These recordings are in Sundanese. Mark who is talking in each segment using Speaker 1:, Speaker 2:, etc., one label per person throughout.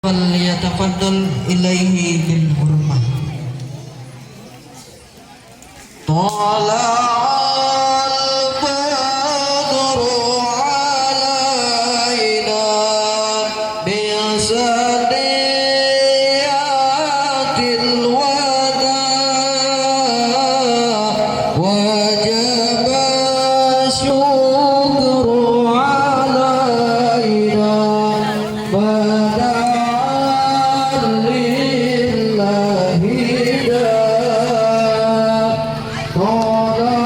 Speaker 1: فليتفضل إليه بالحرمة. طلع البدر علينا من ثنيات الوداع، وجب الشكر علينا ما دعا لله داع. طلع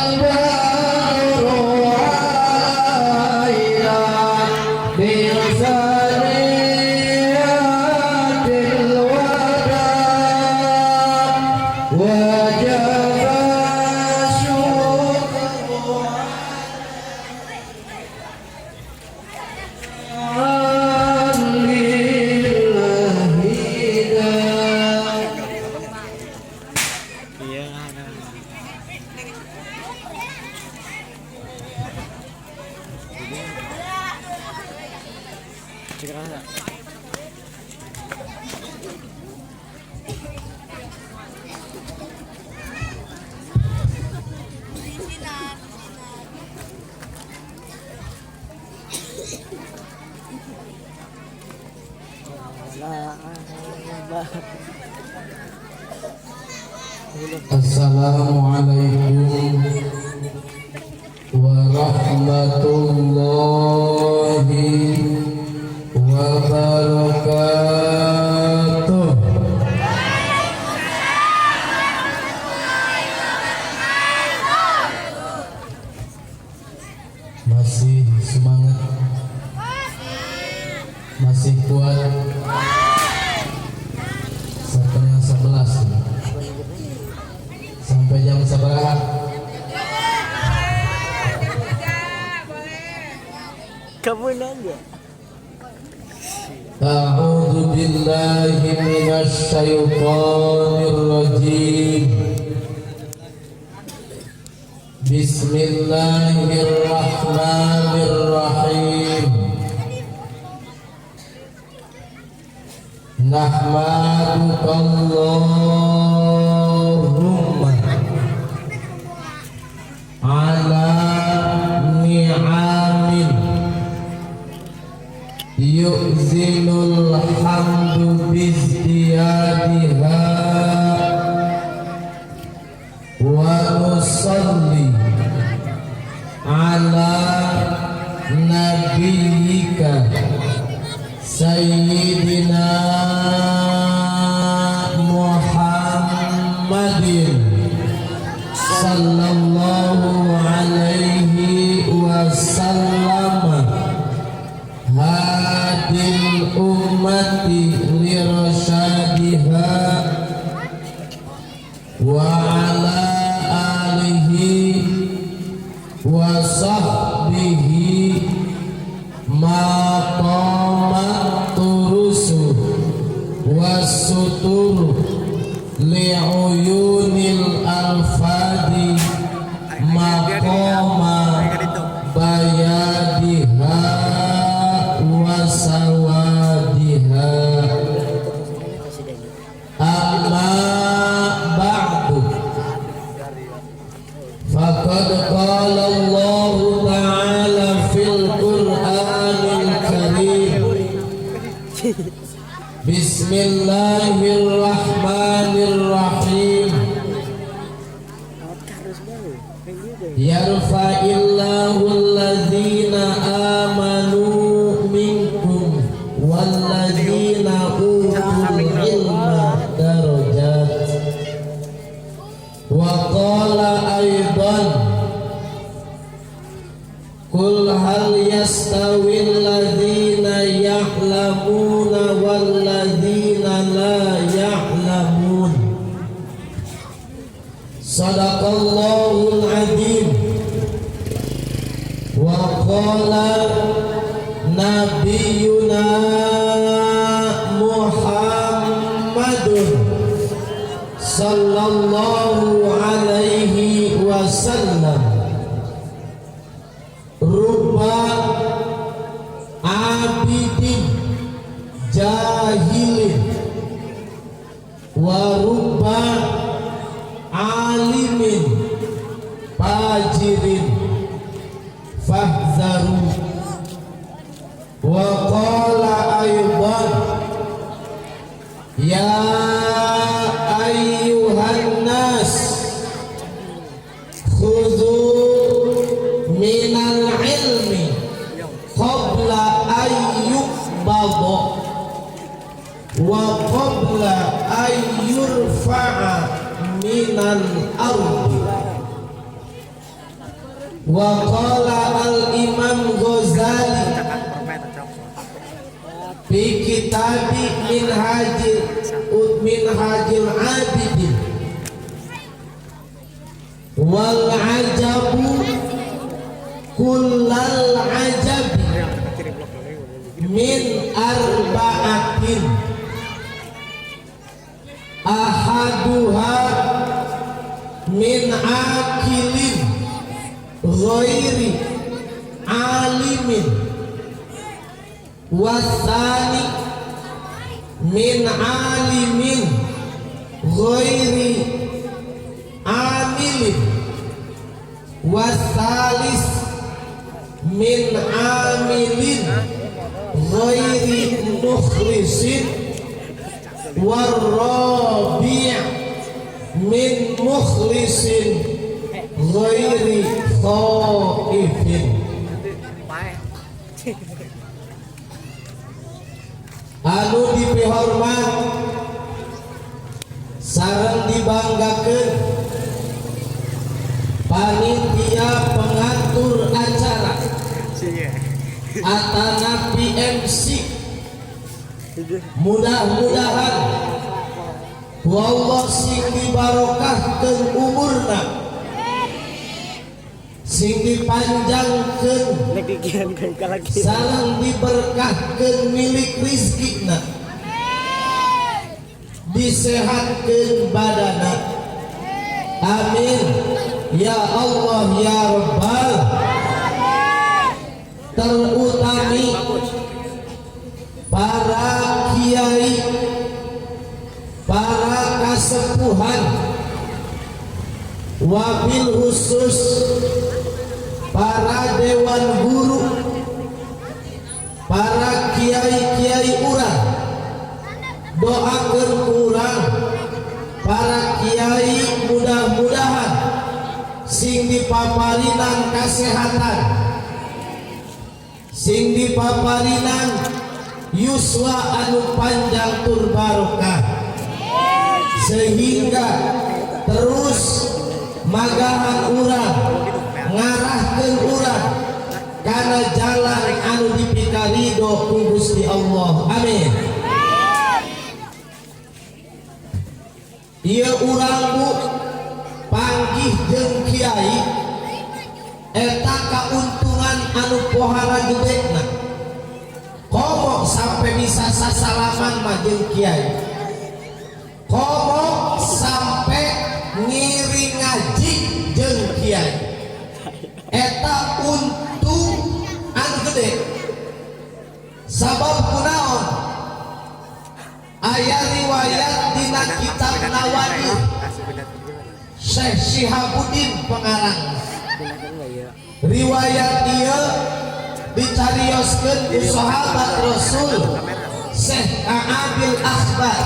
Speaker 1: البدر علينا من ثنيات الوداع، وجب الشكر لله داع.
Speaker 2: Iya. Cek rasa.
Speaker 3: Assalamualaikum warahmatullahi wabarakatuh. Masih semangat? Masih kuat? 10.30 sampai jam sabaraha?
Speaker 2: Kamu nanya.
Speaker 3: أعوذ بالله من الشيطان الرجيم. بسم الله الرحمن الرحيم. نحمدك اللهم على نعم يؤذن الحمد بازديادها، ونصلي على نبيك سيدنا محمد صلى الله عليه وسلم، هادي الأمة لرشادها، وعلى آله وصحبه ما قامت الترس والسطور لعيون الألفاظ مقام بيادها وسوادها. أما بعد، فقد قال الله تعالى في القرآن الكريم: بسم الله الرحمن الرحيم. يرفع الله الذين آمنوا منكم والذين أوتوا العلم درجات. وقال أيضا: قل هل يستوي الذين يعلمون والذين لا يعلمون. صدق الله العظيم. وقال نبينا محمد صلى الله عليه وسلم: رب عابد jahilin wa rubba alimin fajirin fahzaru. Wa qala aidan ya ayyuhan nas khudhu minal ilmi qabla an yuqbada wa qabla an yurfa'a minal ardi. Wa qala al Imam Ghazali fi kitabi Minhajil Abidin wal ajabu kullal ajabi min arba'atin ahaduha min akilin ghairi alimin wasani min alimin ghairi amilin wasalis min amilin ghairi mukhlisin warrabi' min mukhlisin ghairi khaifin. Anu dipihormat sareng dibanggakeun panitia pengatur acara atanapi MC, mudah-mudahan Allah sing dibarokahkeun umurna, sing dipanjangkeun sareng diberkahkeun milik rizkina, disehatkeun badana. Amin ya Allah ya Rabbal. Terutami para kiai, para kasepuhan, wabil khusus para dewan guru, para kiai-kiai urang, doakeun urang para kiai mudah-mudahan sing dipaparinan kesehatan, sing dipaparinan yuswa anu panjang tur barokah, sehingga terus magahan urang, ngarahkeun urang kana jalan anu dipikarido ku Gusti Allah. Amin. Ieu urang bu panggih jeung kiai eta kauntungan anu pohara gedena. Komo sampai bisa sasalaman mah jeung kiai, komo sampai ngiring ngaji jeung kiai, eta untung anu gede. Sabab kunaon? Aya riwayat dina kitab Nawawi, Syekh Syihabuddin pengarang. Riwayat ieu dicarioskeun ku sahabat Rasul Syekh A'abil Akhbar.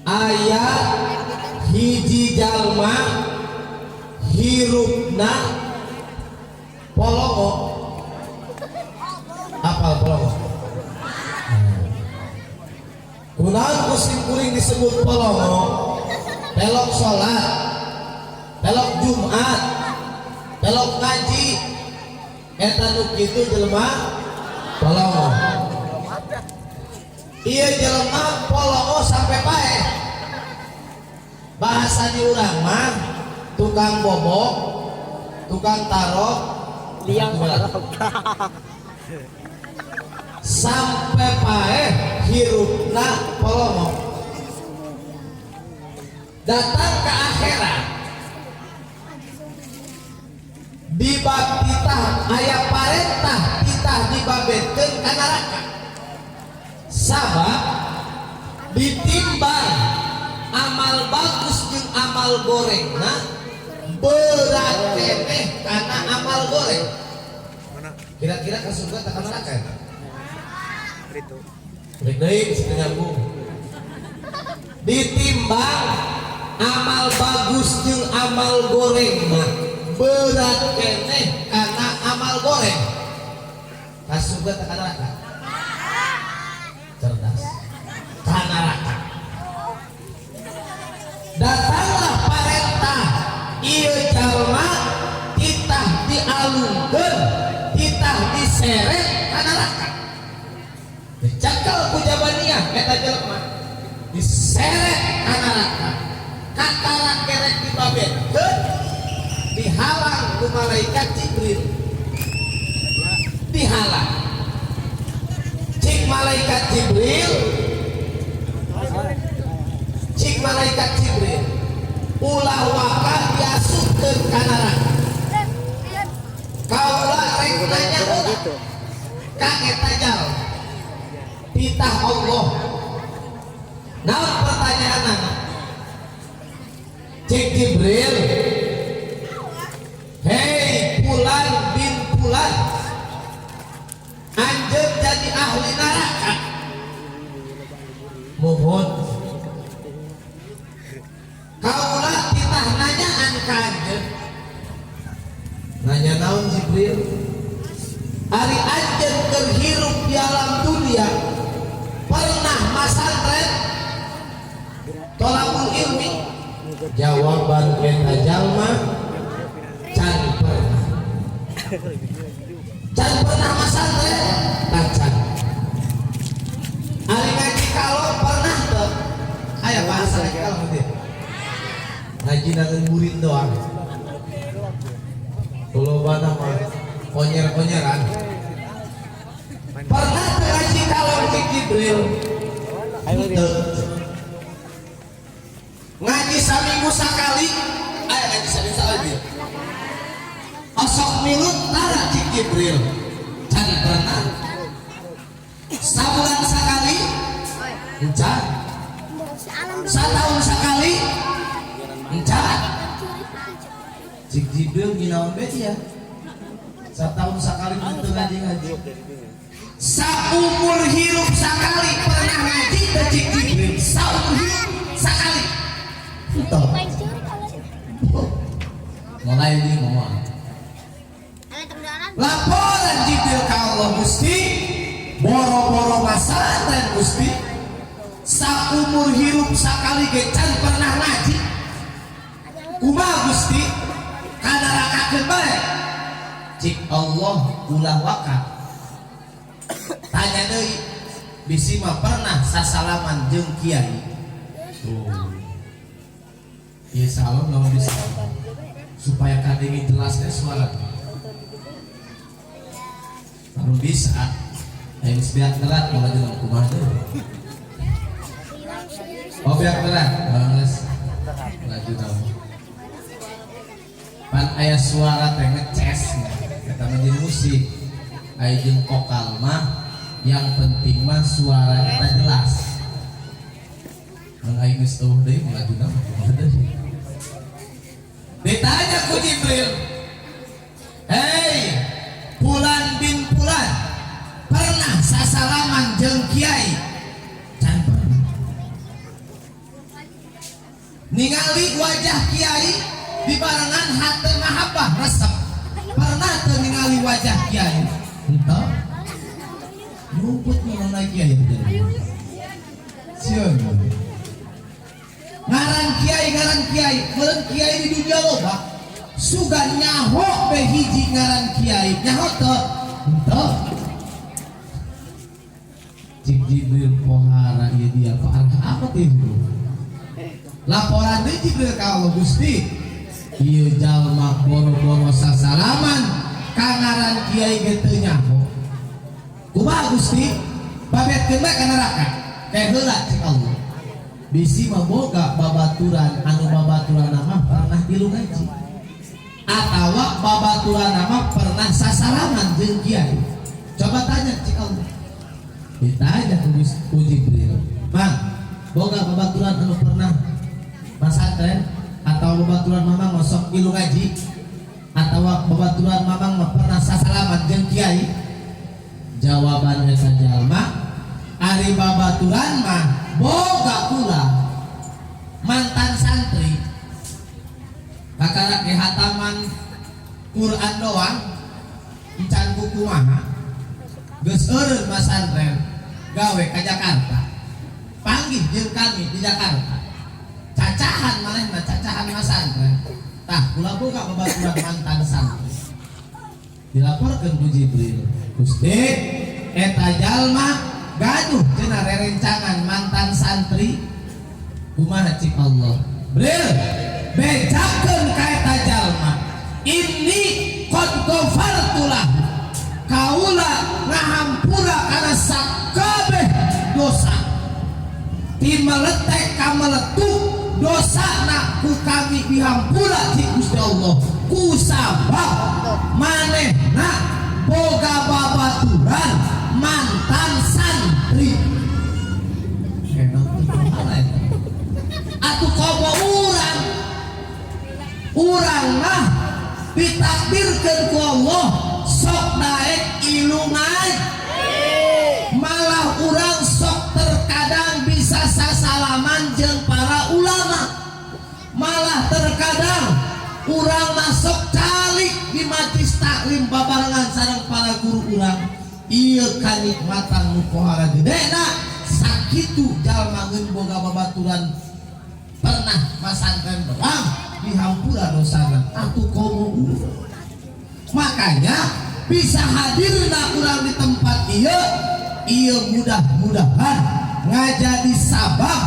Speaker 3: Aya hiji jalma hirupna polongo. Apal polongo? Kunaon ku simkuring disebut polongo? Pelok sholat, pelok Jumat, pelok ngaji, eta nu kitu jelema polongo. Ieu jelema polongo sampai paeh. Bahasa di urang mah tukang bobok, tukang tarok,
Speaker 2: Liang tarok.
Speaker 3: Sampai paeh hirupna polongo. Datang ke akhirat di bab titah aya parentah titah dibabetkeun ka neraka. Amal gorengna berat keneh karena amal goreng. Kira-kira ke surga atau ke neraka ya? Rek deui bisa nyambung. Ditimbang amal bagus jeung amal goreng mah berat keneh karena amal goreng. Ka surga atau ke neraka? Cerdas. Ka neraka. Datanglah parentah, ieu jalma titah dialungkeun, titah diseret ka neraka. Dicekal ku jabaniah eta jelema, diseret ka neraka. Kakara kerek dibabetkeun, dihalang ku malaikat Jibril. Dihalang. Cik malaikat Jibril, cik malaikat Jibril, ulah waka diasupkeun ka neraka. Kaula rek nanya heula ka eta jalma. Titah Allah. Naon pertanyaanna? Cik Jibril, "Hei Fulan bin Fulan, anjeun jadi ahli neraka?" "Mohon." "Kaula titah nanyaan ka anjeun." "Nanya naon, Jibril?" "Ari anjeun keur hirup di alam dunia pernah masantren, tolabul ilmi?" Jawaban eta jalma, "Can pernah." "Can pernah masantren?" "Tacan." "Ari ngaji kalong pernah teu?" Aya bahasa ngaji kalong gitu. Ngaji nangan murid doang. Kalau mah konyer-konyeran. "Pernah teu ngaji kalong?" cik Jibril. "Henteu." "Ngaji saminggu sakali aya ngaji saminggu sakali?" "Osok milut tara?" cik Jibril. "Can pernah." "Sabulan sakali?" "Encan." "Satahun sakali?" "Encan." Cik Jibril, "Ginaon be ya setahun sakali itu ngaji-ngaji? Saumur hirup sakali pernah ngaji teu?" cik Jibril. "Saumur hirup sakali?" "Henteu." Mulai ini ngomong. Laporan Jibril ke Allah, "Gusti, boro-boro masantren, Gusti, saumur hirup sakali ge can pernah ngaji. Kumaha, Gusti? Kanarakakeun bae?" Cik Allah, "Ulah waka. Tanya deui, bisi mah pernah sasalaman jeung kiai." Tuh. Ieu salam lamun bisa supaya kadenge jelasnya suara. Lamun bisa, ayo geus beak berat kalau jeung kumaha deui. Oh, beak berat. Geus. Lanjut naon. Pan aya suara teh ngeces eta mah jeung musik. Aya jeung vokal mah yang penting mah suara eta jelas. Mun aing geus eueuh deui mah lajuna mah kumaha deui. Ditanya ku Jibril, "Hei, Fulan bin Fulan, pernah sasalaman jeung kiai?" "Can pernah." "Ningali wajah kiai dibarengan hate mahabbah resep, pernah teu ningali wajah kiai?" "Henteu." Nyumput mengenai kiai sieun. Ngaran kiai, ngaran kiai, meureun kiai di dunia loba. Sugan nyaho be hiji ngaran kiai, nyaho teu?" "Henteu." Cik Jibril, "Pohara ieu dia, parah amat ieu." Laporan deui Jibril ka Allah, "Gusti, ieu jalma boro-boro sasalaman, ka ngaran kiai ge teu nyaho. Kumaha, Gusti? Babetkeun bae ka neraka?" "Teh heula," cik Allah, "bisi mah boga babaturan anu babaturan mah pernah tilu ngaji atawa babaturan mah pernah sasalaman jeung kiai. Coba tanya," cik Allah. Ditanya ku Jibril, "Mang, boga babaturan anu pernah masantren atau Babaturan Mamang mah sok ilu ngaji atau babaturan Mamang mah pernah sasalaman jeung kiai? Jawaban eta jalma, ari babaturan mah boga kula mantan santri, kakara hataman Quran doang, encan buku maha, geus eureun masantren, gawe ka Jakarta, panggih jeung kami di Jakarta, cacahan manehna, cacahan masantren. Tah, kula boga babaturan mantan santri. Dilaporkeun ku Jibril, "Gusti, eta jalma gaduh cenah rerencangan mantan santri." Kumaha cik Allah? "Bril, bejakeun ka eta jalma, inni qad ghafartu lahu, kaula ngahampura kana sakabeh dosa ti meletek ka meletuk, dosana ku kami dihampura ti Gusti Allah ku sabab manehna boga babaturan mantan santri." Enak tuh, kumaha eta? Atuh komo urang, urang mah ditakdirkeun ku Allah sok daek ilu ngaji, malah urang sok terkadang bisa sasalaman jeung para ulama, malah terkadang urang masuk calik di majlis taklim babarengan sareng para guru urang. Ieu kanikmatan nu pohara gedena. Sakitu jalma ngeun boga babaturan pernah masantren doang dihampura dosana, atuh komo urang. Makanya bisa hadirna urang di tempat ieu ieu, mudah-mudahan ngajadi sabab,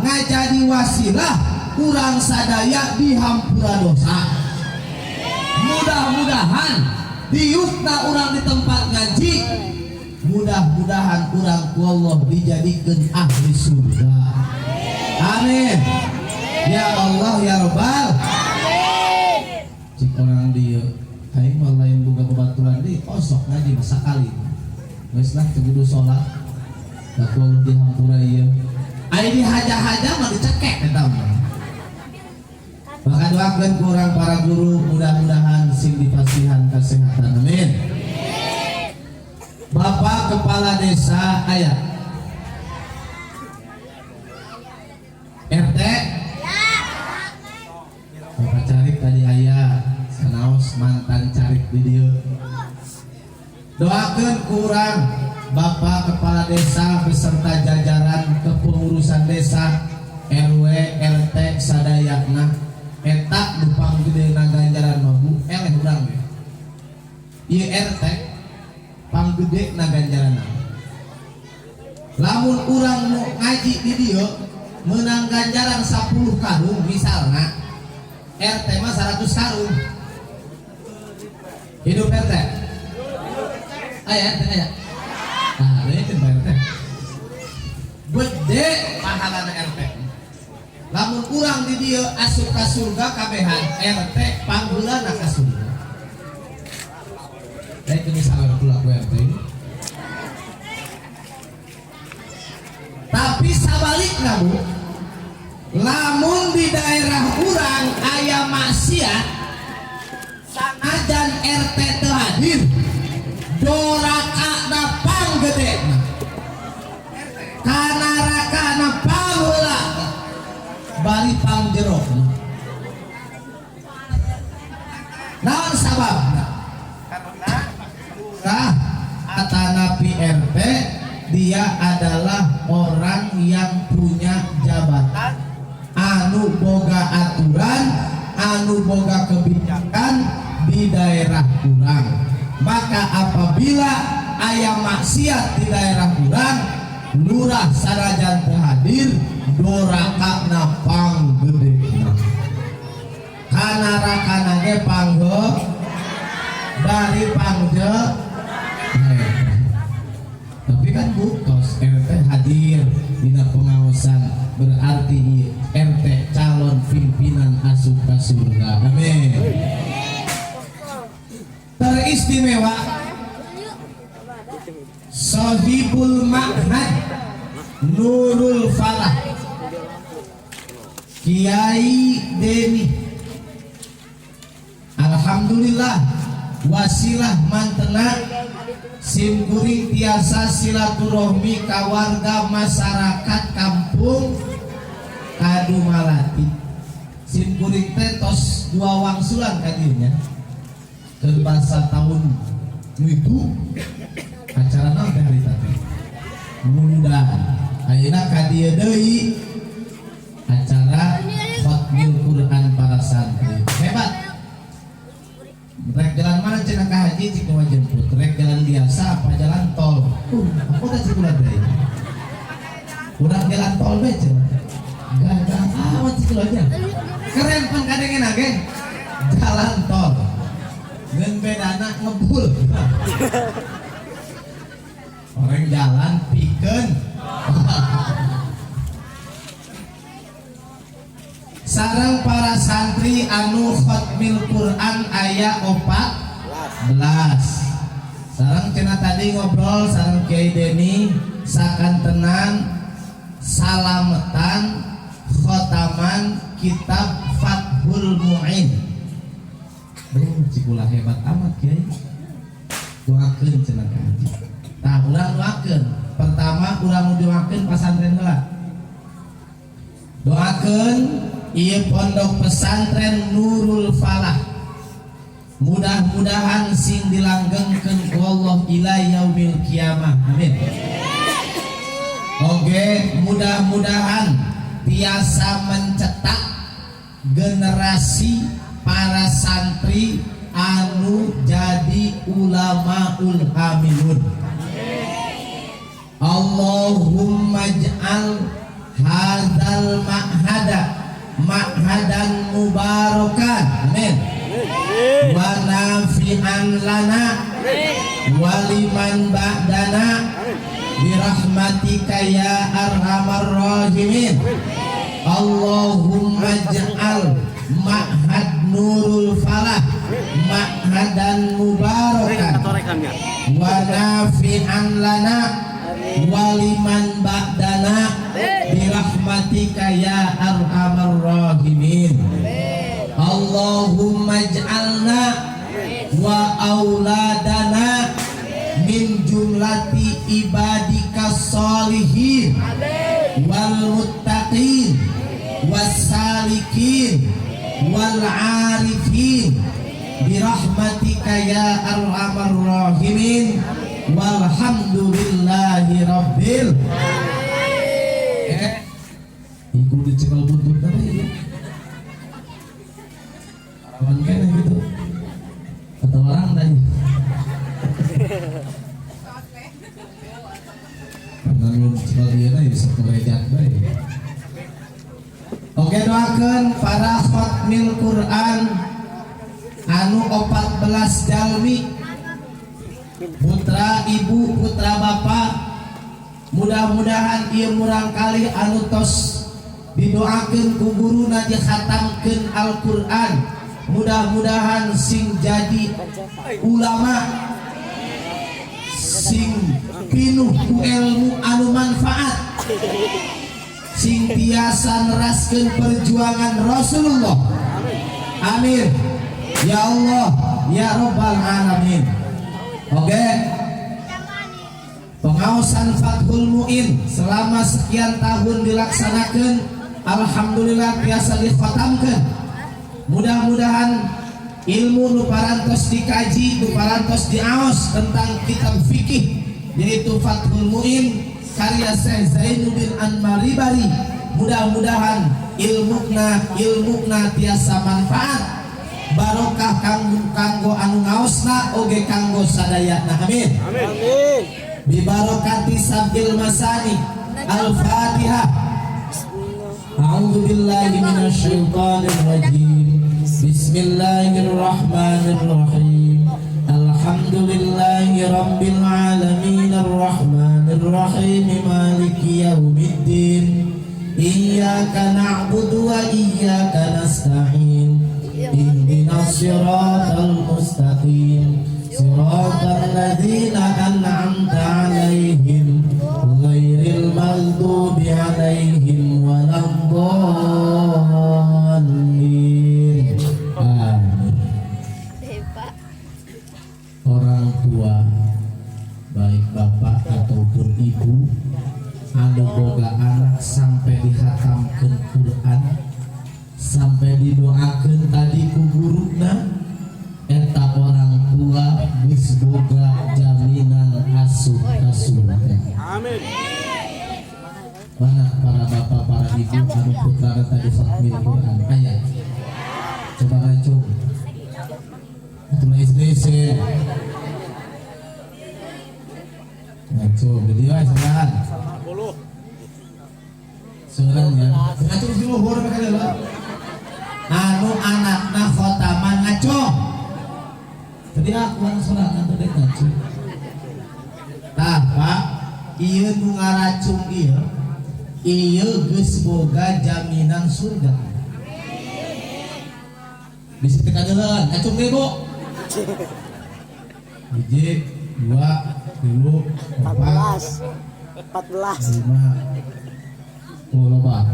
Speaker 3: ngajadi wasilah urang sadaya dihampura dosa. Mudah-mudahan diukna urang di tempat ngaji, mudah-mudahan urang ku Allah dijadikan ahli surga. Amin ya Allah ya Robbal. Cik orang dia, aing mah lain boga babaturan deui, kosok ngaji mah sakali geus lah, teu kudu salat da ku Allah dihampura ieu. Ari dihaja-haja mah dicekek eta mah. Maka doakeun ku urang para guru, mudah-mudahan sing dipasihan kesehatan. Amin. Bapak Kepala Desa aya? RT? Bapak Carik tadi aya, sanaos mantan carik di dieu. Doakeun ku urang Bapak Kepala Desa beserta jajaran kepengurusan desa, RW, RT sadayana. Eta nu panggedena ganjaran mah, Bu, eleh urang we. Ieu RT panggedena ganjaran. Lamun urang nu ngaji di dieu menang ganjaran 10 karung misalna, RT mah 100 karung. Hidup RT. Aya RT aya. Nah, ini kan RT. Gede pahalana RT. Lamun urang di dieu asup ka surga kabehan, RT pangheulana ka surga. Lain ini salah pula ku RT. Tapi sabalikna, Bu, lamun di daerah urang aya maksiat, sanajan RT teu hadir, dorakana panggedena, kanarakana pangheula, bari pangjerokna. Naon sababna? Karena atanapi RT dia adalah orang yang punya jabatan, anu boga aturan, anu boga kebijakan di daerah urang. Maka apabila aya maksiat di daerah urang, lurah sanajan teu hadir, dorakana panggedena, kanarakana ge pangge bari pangje. Tapi kan butos RT hadir dina pengawasan, berarti RT calon pimpinan asup ka surga. Amin. Teristimewa Sohibul Ma'had Nurul Falah, Kiai Deni. Alhamdulillah wasilah mantena sim kuring tiasa silaturahmi ka warga masyarakat kampung Kadumalati. Sim kuring teh tos dua wangsulan ka dieu nya. Keur basa tahun nu itu acara naon teh harita teh? Muludan. Ayeuna ka dieu deui acara Khatmil Quran para santri. Hebat. Rek jalan mana cenah ka haji cik nu jemput? Rek jalan biasa apa jalan tol? Aku teh cik ulah deui. Urang jalan tol be cenah. Gagah amat cik ulah aja. Keren pan kadengena ge. Jalan tol. Ngeun bedana ngebul. Orang jalan pikeun. Sareng para santri anu khatmil Quran aya 14. Sareng cenah tadi ngobrol sareng Kiai Deni sakantenan salametan khotaman kitab Fathul Mu'in. Duh, cikulah hebat amat Kiai. Doakeun cenah ka haji. Tah urang doakeun. Pertama urang doakeun pasantren heula. Doakeun ieu pondok pesantren Nurul Falah. Mudah-mudahan sing dilanggengkeun ku Allah ila yaumil kiamah. Amin. Oke, mudah-mudahan tiasa mencetak generasi para santri anu jadi ulamaul amilun. Allahumma ij'al hadzal ma'hada ma'hadan mubarakan. Amin. Wa nafi'an lana wa liman ba'dana birahmatika ya arhamar rahimin. Allahumma ij'al ma'had Nurul Falah ma'hadan mubarakan wa nafi'an lana wa liman ba'dana birahmatika ya arhamar rahimin. Allahumma ij'alna wa auladana min jumlati ibadika sholihin wal muttaqin was salikin wal arifin birahmatika ya arhamar rahimin. Walhamdulillahi rabbil alamin. Iku dicekel buntut tadi ya. Arawan kene gitu. Atau orang tadi. Karena lu cekel ieu teh bisa kerejat bae. Oke, doakan para khatmil Quran anu 14 jalmi putra ibu putra bapak, mudah-mudahan ieu murangkalih anu tos didoakeun ku guruna dikhatamkeun Al-Qur'an, mudah-mudahan sing jadi ulama sing pinuh ku ilmu anu manfaat, sing tiasa neraskeun perjuangan Rasulullah. Amin ya Allah ya Rabbal alamin. Oke, pengaosan Fathul Mu'in selama sekian tahun dilaksanakan, alhamdulillah biasa dikhatamkan. Mudah-mudahan ilmu nu parantos dikaji, nu parantos diaos tentang kitab fikih yaitu Fathul Mu'in karya Syekh Zainuddin An-Maribari, mudah-mudahan ilmuna tiasa manfaat barokah kanggo kanggo anu ngaosna oge kanggo sadayana. Amin.
Speaker 2: Amin.
Speaker 3: Bi barokati sabil masani. Al-Fatihah. A'udzu billahi minasyaitonir rajim. Bismillahirrahmanirrahim. Alhamdulillahi rabbil alamin arrahmanir rahim maliki yaumiddin. Iyyaka na'budu wa iyyaka nasta'in. Ihdinas siratal mustaqim. Siratal ladzina an'amta 'alaihim ghairil maghdubi 'alaihim waladdallin. Amin. Sampai dihatamkeun Quran, sampai didoakeun tadi ku guruna, eta orang tua geus boga jaminan asup ka surga.
Speaker 2: Amin.
Speaker 3: Mana para bapak, para ibu anu putra tadi khatmil Quran? Aya? Coba ngacung. Atuh SD ngacung jadi wae sebenarnya.
Speaker 2: 10.
Speaker 3: Sebenarnya ngacung di luhur mereka lho. Anu anakna khotaman ngacung. Tadi aku anu sorangan tadi ngacung. Tah, Pak, ieu nu ngaracung ieu, ieu geus boga jaminan surga. Bisa teka jalan, ngacung deh, Bu. Hiji, dua, tilu, empat,
Speaker 2: 14. 14.
Speaker 3: lima. Oh, loba.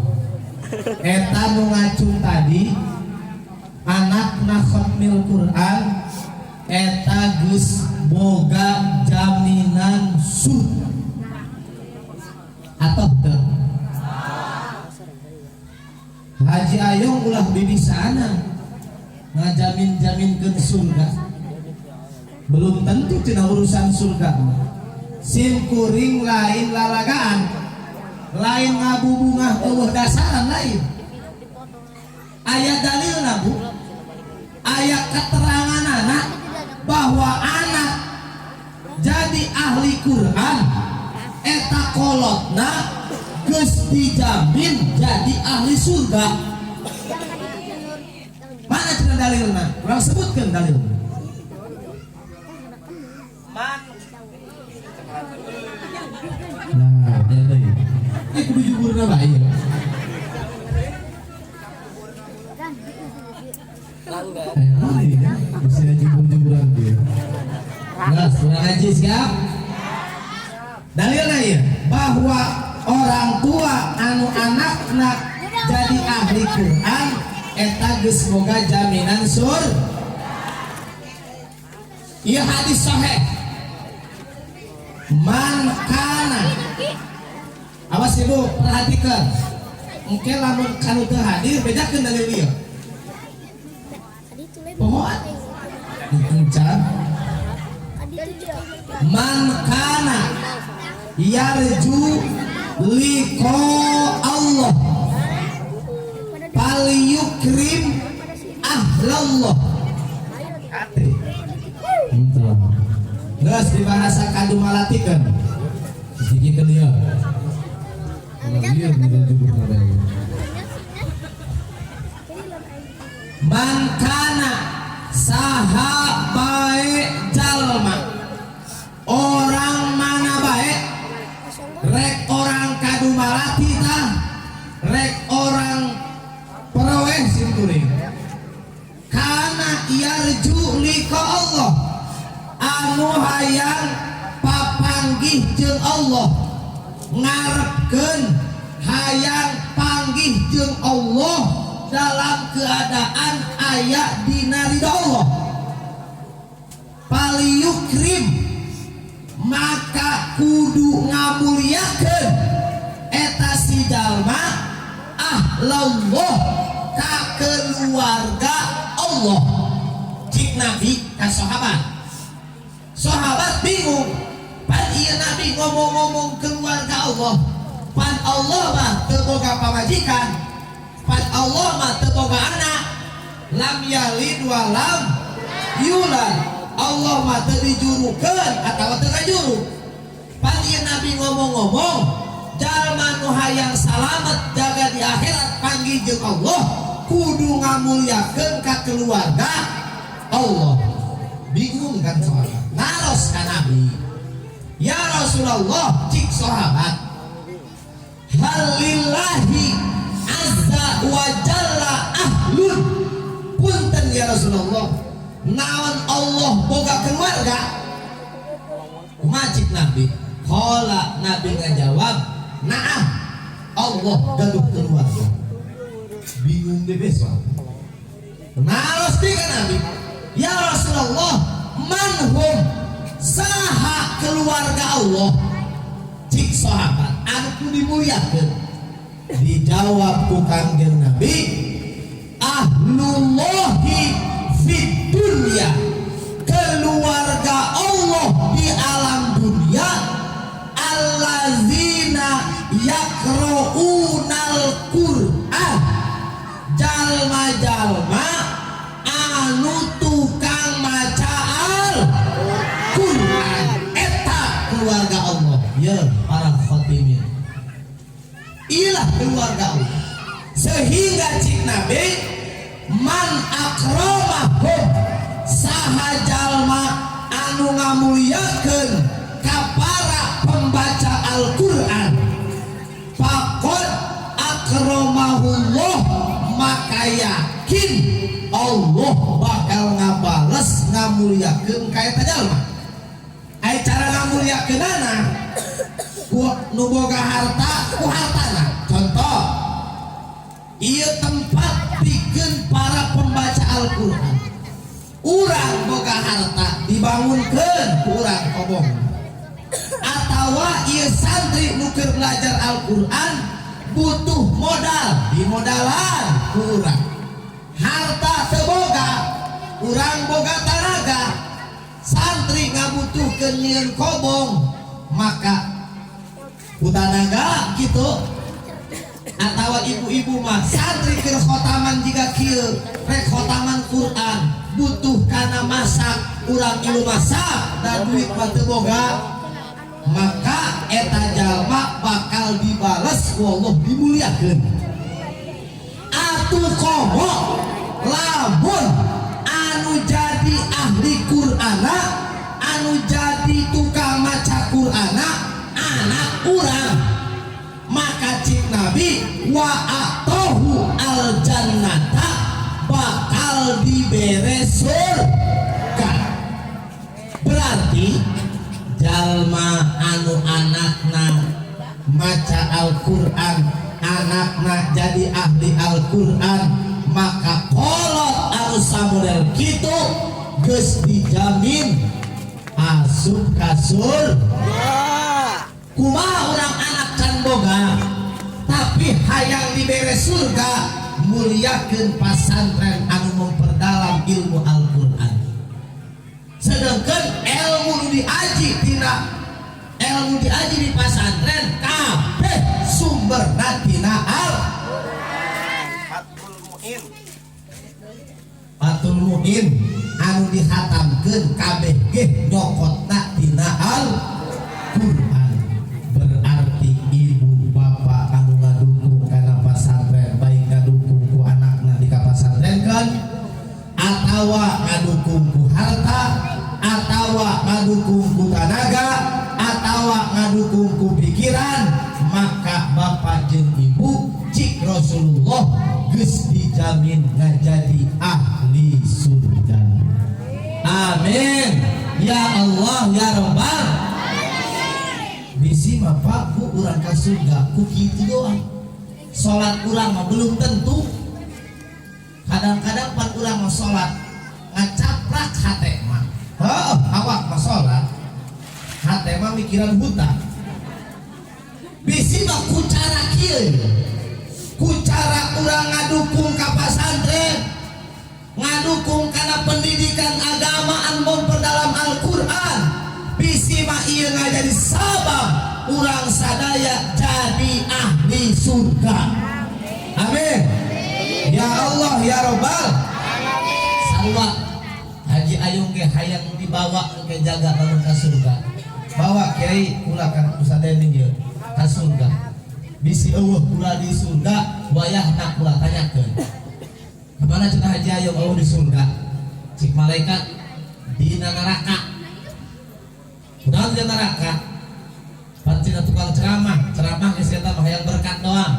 Speaker 3: Eta nu ngacung tadi anakna khatmil Quran, eta geus boga jaminan surga atau teu? Haji Ayong ulah bibisana ngajamin-jaminkeun surga, belum tentu tina urusan surga. Sim kuring lain lalagaan, lain ngabubungah eueuh dasaran, lain. Aya dalilna, Bu, aya keterangan anak bahwa anak jadi ahli Quran eta kolotna geus dijamin jadi ahli surga. Mana cenah dalilna? Urang sebutkeun dalilna. Man. Nah, dia deui. Ini kudu juburna bae ya. Eh, lain ya. Bisa jubur-juburan dia. Nah, kurang ngaji siap? Dalilnya ya, bahwa orang tua anu anakna jadi ahli Quran eta geus boga jaminan sur. Ieu hadis sahih. Man kana, awas ibu, perhatikan. Engke lamun kanu teu hadir bedakeun dalil ieu. Poho encan. Man kana yarju liqa Allah falyukrim ahlallah. Geus dibahasa kadumalatikeun. Digikeun ieu. Ieu jubur kabeh. Man kana saha bae jalma, orang mana bae, rek orang kadumalati tah, rek orang peroweh sim kuring, kana yarju liqa Allah, anu hayang papanggih jeung Allah, ngarepkeun hayang panggih jeung Allah dalam keadaan aya dina ridho Allah, paliyukrim maka kudu ngamuliakeun eta si jalma ahlallah ka keluarga Allah. Cik Nabi ka sahabat, sahabat bingung, pan ieu Nabi ngomong-ngomong keluarga Allah, pan Allah mah teu boga pamajikan, pan Allah mah teu boga anak, lam yalid wa lam yulad, Allah mah teu dijurukeun atawa teu ngajuru. Pan ieu Nabi ngomong-ngomong jalma nu hayang salamet jaga di akhirat panggih jeung Allah kudu ngamuliakeun ka keluarga Allah. Bingung kan sahabat, naros ka Nabi, ya Rasulullah, cik sahabat, halillahi azza wa jalla ahlun, punten ya Rasulullah, naon Allah boga keluarga? Kumaha cik Nabi? Qala, Nabi ngajawab, na'am, Allah gaduh keluarga. Bingung deh besok. Naros deui ka Nabi, ya Rasulullah, manhum, saha keluarga Allah? Cik sahabat, anu kudu dimuliakeun. Dijawab ku Kangjeng Nabi, ahlullahi fid dunya, keluarga Allah di alam dunia, allazina yaqra'unal Qur'an, jalma-jalma anu tukang maca Al Quran, eta keluarga Allah. Ya para khatimin, ilah keluarga Allah. Sehingga cik Nabi, man akramahum, saha jalma anu ngamuliakeun ka para pembaca Al-Qur'an, faqad akramahullah, maka yakin Allah bakal ngabales ngamuliakeun ka eta jalma. Ai cara ngamuliakeunana ku nu boga harta, ku hartana. Contoh, ieu tempat pikeun para pembaca Al-Qur'an, urang boga harta dibangunkeun ku urang kobong, atawa ieu santri nu keur belajar Al-Qur'an butuh modal, dimodalan ku urang. Harta teu boga, urang boga tanaga. Santri ngabutuhkeun nyieun kobong, maka ku tanaga gitu. Atau ibu-ibu mah santri keur khotaman jiga kieu, rek khotaman Quran butuh kana masak, urang ilu masak dan duit mah teu boga, maka eta jalma bakal dibales ku Allah, dimuliakeun. Atuh komo lamun anu jadi ahli Qur'ana, anu jadi tukang maca Qur'ana anak urang, maka cik Nabi, wa atohu al jannata, bakal dibere surga. Berarti jalma anu anakna maca Al-Quran, anakna jadi ahli Al-Quran, maka kolot anu samodel kitu geus dijamin asup ka surga. Kumaha urang anak can boga tapi hayang dibere surga? Muliakeun pasantren anu memperdalam ilmu Al-Quran. Sedangkan ilmu nu diaji tina ilmu diaji di pasantren kabeh sumberna tina Al
Speaker 2: Fathul Muin.
Speaker 3: Fathul Muin anu dihatamkeun kabeh ge nyokotna tina Al Quran. Berarti ibu bapak anu ngadukung kana pasantren, baik ngadukung ku anakna di pasantrenkeun, atawa ngadukung ku harta, atawa ngadukung ku tanaga, atawa ngadukung ku pikiran, maka bapak jeung ibu, cik Rasulullah, geus dijamin ngajadi ahli surga. Amin ya Allah ya Rabbal. Bisi mah Pak, Bu, urang ka surga ku kitu doang. Salat urang mah belum tentu. Kadang-kadang pan urang mah salat ngacaprak hate mah. Heuh, awak mah salat, hate mah mikiran hutang. Bisi mah ku cara kieu, ku cara urang ngadukung ka pasantren, ngadukung kana pendidikan agama anu memperdalam Al-Quran, bisi mah ieu ngajadi sabab urang sadaya jadi ahli surga. Amin ya Allah ya Robbal. Sarua Haji Ayung ge hayang dibawa ke jaga lamun ka surga. Bawa kiai kula kan usadeni ieu ka surga. Bisi euweuh kula di surga, wayahna kula tanyakeun, kemana cenah Haji Ayung euweuh di surga? Cik malaikat, dina neraka. Kunaon di neraka? Pan cenah tukang ceramah, ceramah geus eta mah hayang berkat doang,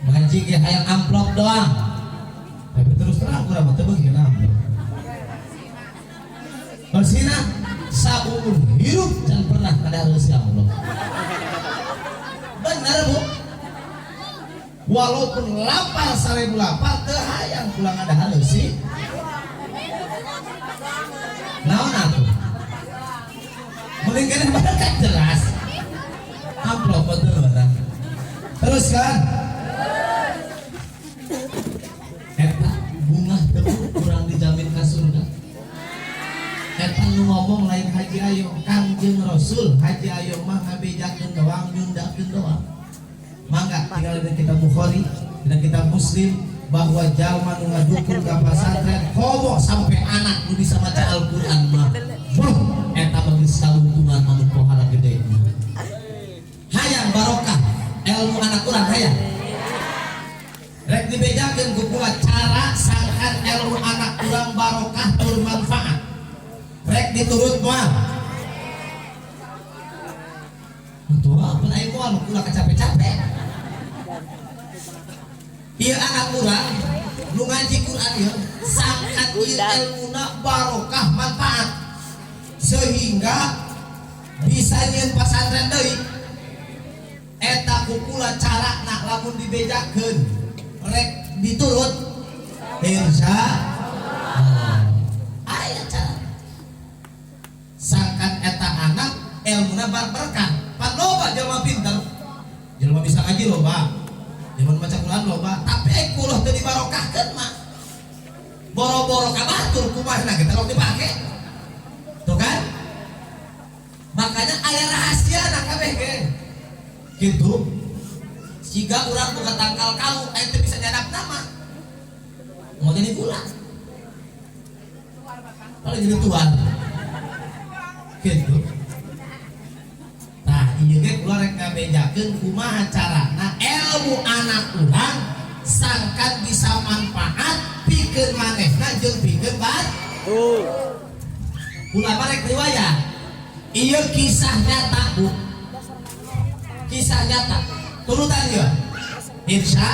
Speaker 3: ngaji ge hayang amplop doang. Tapi terus terang kurang mah teu beungeut amplop. Bersina saumur hirup can pernah kada si Allah. Bener, Bu, walaupun lapar 1000 lapar teu hayang pulang ada haleusi. Naon atuh, mending keneh berkat jelas amplop betul. Terus kan? Eta bungah teu kurang dijamin ka surga. Eta nu ngomong lain Haji Ayo, Kangjeng Rasul. Haji Ayo mah ngabejakeun doang, nyundakeun doang. Mangga tinggal di kitab Bukhari dan kitab Muslim bahwa jalma nu ngadukung ka pasantren komo sampai anak nu bisa maca Al-Qur'an mah. Buh, eta mah geus kauntungan anu pohara gede. Hayang barokah ilmu anak urang hayang. Rek dibejakeun ku kula cara sangkan ilmu anak urang barokah bermanfaat. Rek diturut moal. Atuh apa lain moal kula capek-capek. Ieu anak urang nu ngaji Quran ieu sangkan ieu ilmuna barokah manfaat sehingga bisa nyieun pasantren deui. Eta ku kula carana lamun dibejakeun rek diturut insya Allah. Aya cara sangkan eta anak ilmuna berkah. Pan loba jelema pinter, jelema bisa ngaji loba, jelema maca Quran loba, tapi kula teu dibarokahkeun mah boro-boro ka batur kumaha kita rok dipake. Tuh kan? Makanya aya rahasia na kabeh ge. Gitu. Siga urang buka tangkal kalu aya teu bisa nyadap nama. Mau jadi gula. Kalau jadi tuan. Gitu. Nah, ieu ge kula rek ngabejakeun kumaha carana ilmu anak urang sangkan bisa manfaat pikeun manehna jeung pikeun bat. Kula mah rek riwayat. Ieu kisah nyata, Bu. Kisah nyata. Turutan ieu. Insya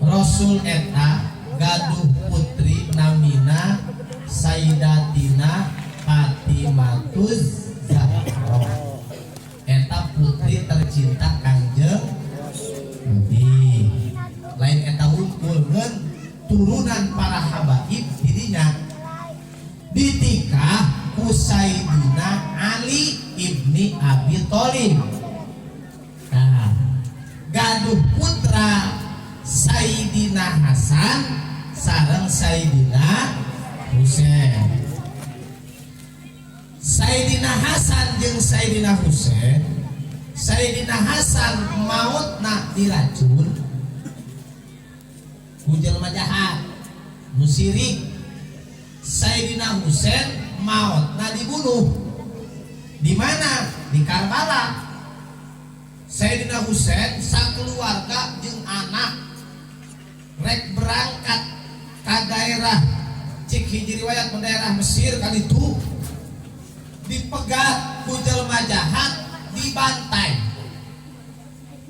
Speaker 3: Rasul eta gaduh putri namina Sayyidatina Fatimatuz Zahra. Eta putri tercinta Kangjeng Nabi. Lain eta wungkul ngeun turunan para habaib dirinya ditikah ku Sayyidina Ali ibni Abi Thalib. Nah, gaduh putra Sayyidina Hasan sareng Sayyidina Husain. Sayyidina Hasan jeung Sayyidina Husain, Sayyidina Hasan mautna diracun ku jelema jahat nu sirik. Sayyidina Husain mautna dibunuh. Di mana? Di Karbala. Sayyidina Husain sakeluarga jeung anak rek berangkat ke daerah cik hiji riwayat ke daerah Mesir kali itu dipegat ku jelema jahat, dibantai,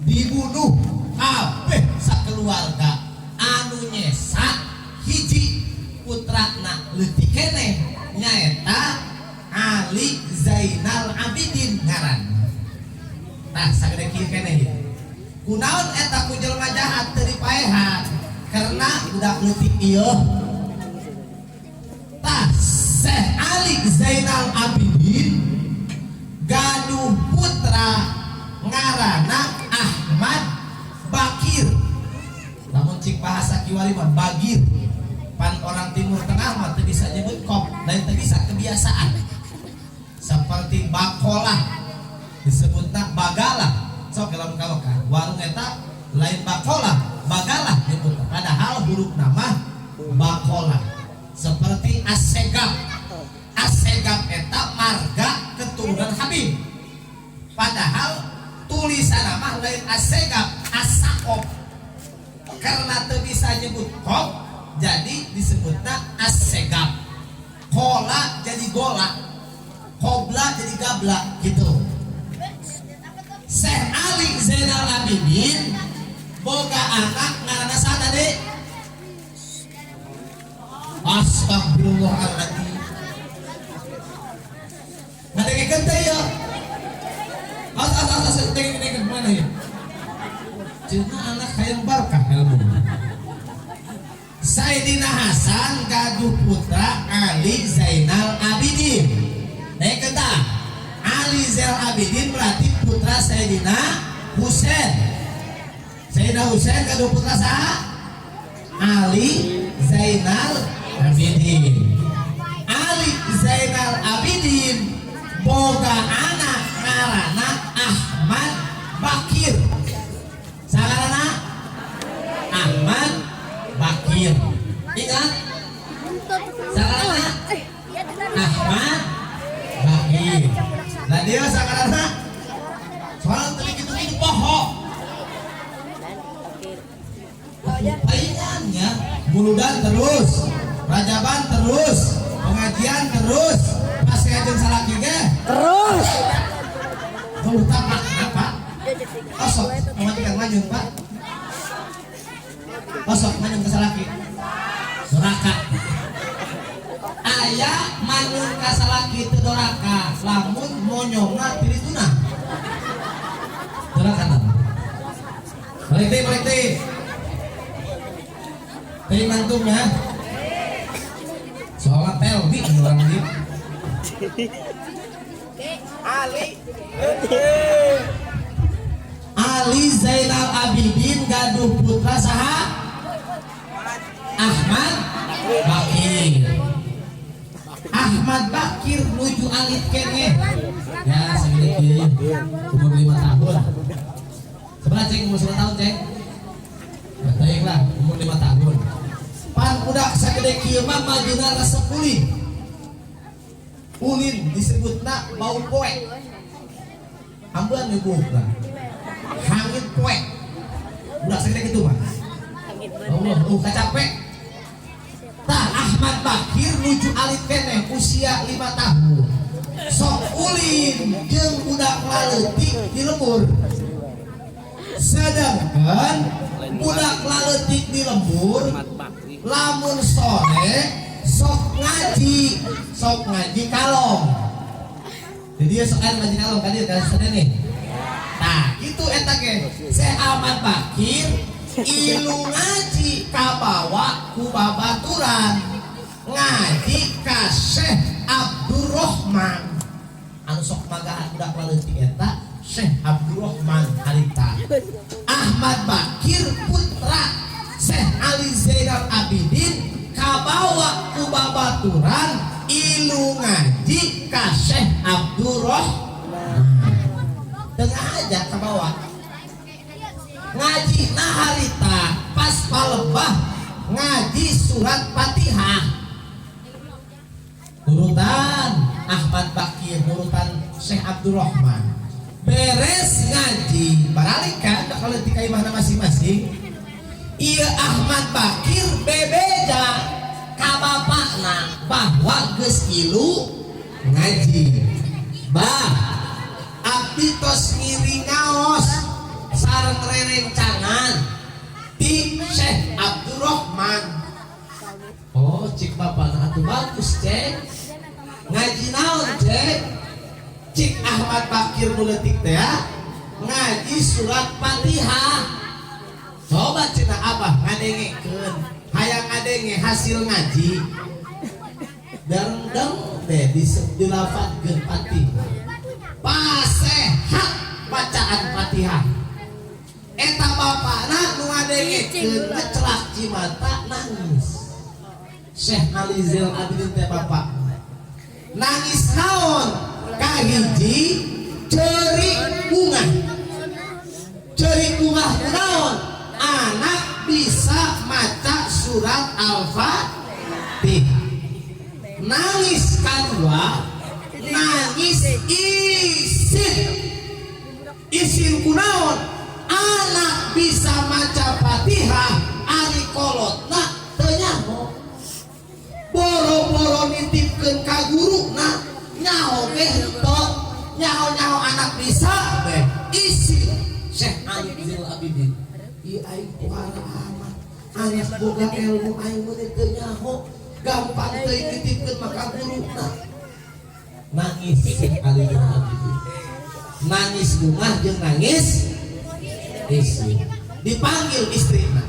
Speaker 3: dibunuh kabeh sakeluarga. Anu nyesa hiji putrana leutik keneh nyaeta Ali Zainal Abidin ngaran. Tah sagede kieu keneh ieu. Kunaon eta ku jelema jahat teu dipaehan? Karena budak leutik ieu. Tah Syekh Ali Zainal Abidin gaduh putra ngaranna Ahmad Bakir. Lamun cik bahasa kiwari mah Bagir. Pan orang Timur Tengah mah teu bisa nyebut kop, lain teu bisa kebiasaan. Seperti bakolah disebutna bagalah. Sok lamun kaloka warung eta lain bakolah, bagalah nyebutna. Padahal huruf nama bakolah. Seperti Assegaf. Assegaf eta marga keturunan Habib. Padahal tulisan nama lain Assegaf, Asakop. Karena teu bisa nyebut kop, jadi disebutna Assegaf. Kola jadi gola, kobla jadi gabla gitu. Syekh Ali Zainal Abidin boga anak ngaranna saha tadi? Astagfirullahaladzim. Ngadengekeun teh ieu. As as as as dengekeun mana ya? Cenah anak hayang barkah ilmu. Sayyidina Hasan gaduh putra Ali Zainal Abidin. Naik tah. Ali Zainal Abidin berarti putra Sayyidina Husain. Sayyidina Husain gaduh putra saha? Ali Zainal Abidin. Ali Zainal Abidin boga anak ngaranna Ahmad Bakir. Saha? Ahmad Bakir. Ingat, saha? Ahmad Bakir. Nah, dia saha? Soalnya tadi gitu gitu poho. Palingannya muludan terus, rajaban terus, pengajian terus, pas ngajeng salaki ge
Speaker 4: Terus.
Speaker 3: Utama apa? Osok, pamajikan manyun, Pak. Osok manyun ka salaki. Doraka. Aya manyun ka salaki teu doraka, lamun monyongna tirituna. Doraka tah. Balik deui, balik deui. Deui mantungnya. Soalnya tel di orang di.
Speaker 2: Ali.
Speaker 3: Ali Zainal Abidin gaduh putra saha? Ahmad Bakir. Ahmad Bakir nuju alit keneh. Ya, segede kieu umur 5 tahun. Sebelah, Ceng, umur 10 tahun, Ceng. Ya, teuing lah, umur 5 tahun. Pan budak sagede kieu mah majuna resep ulin. Ulin disebutna bau poek. Ambeun ibu lah. Hangit poek. Budak segede kitu mah. Allah, kacapek. Tah, Ahmad Bakir nuju alit keneh usia 5 tahun. Sok ulin jeung budak laleutik di lembur. Sedangkan budak laleutik di lembur lamun sore sok ngaji kalong. Jadi dia sok ngaji kalong kan dia kan sore nih. Nah, itu eta ge. Syekh Ahmad Bakir ilu ngaji kabawa ku babaturan, ngaji ka Syekh Abdurrahman anu sok magahan budak laleutik eta Syekh Abdurrahman harita. Ahmad Bakir putra Syekh Ali Zainal Abidin kabawa ku babaturan ilu ngaji ka Syekh Abdurrahman, tengah aja kabawa ngaji. Nah, harita pas palebah ngaji surat Fatihah, nurutan Ahmad Bakir, nurutan Syekh Abdurrahman. Beres ngaji baralik kan kalau di imahna masing-masing. Iya, Ahmad Bakir bebeja ka bapakna bahwa geus ilu ngaji. "Bah, abdi tos ngiring ngaos sareng rerencangan ti Syekh Abdurrahman." "Oh," cik bapakna, "atuh bagus, Cek. Ngaji naon, Cek?" Cik Ahmad Bakir nu leutik teh ya, "Ngaji surat Fatihah. Coba cenah Abah ngadengekeun, hayang ngadenge hasil ngaji." Deng deh dilafatkeun Fatihah, pasehat bacaan Fatihah eta. Bapakna nu ngadengekeun ngecelak cimata nangis. Syekh Ali Zainal Abidin teh bapak nangis naon? Kahiji, ceurik bungah. Ceurik bungah naon? Anak bisa maca surat Al-Fatihah. Nangis kedua, nangis isin. Isin kunaon? Anak bisa maca Fatihah, ari kolotna teu nyaho, boro-boro nitipkeun ka guruna, nyaho ge henteu nyaho-nyaho anak bisa teh. Isin Syekh Ali Zainal Abidin, "Ieu aing pohara amat, anak boga ilmu, aing mun teu nyaho, gampang teuing nitipkeun mah ka guruna." Nangis Syekh Ali Zainal Abidin, nangis bungah jeung nangis isin. Dipanggil istrina.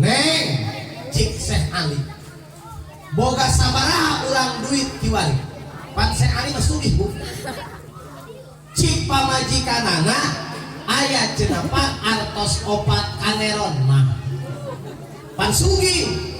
Speaker 3: "Neng," cik Syekh Ali, "boga sabaraha urang duit kiwari?" Pan Syekh Ali mah sugih, Bu. Cik pamajikanana aya cenah, Pak, artos opat kaneron mah pan sugih.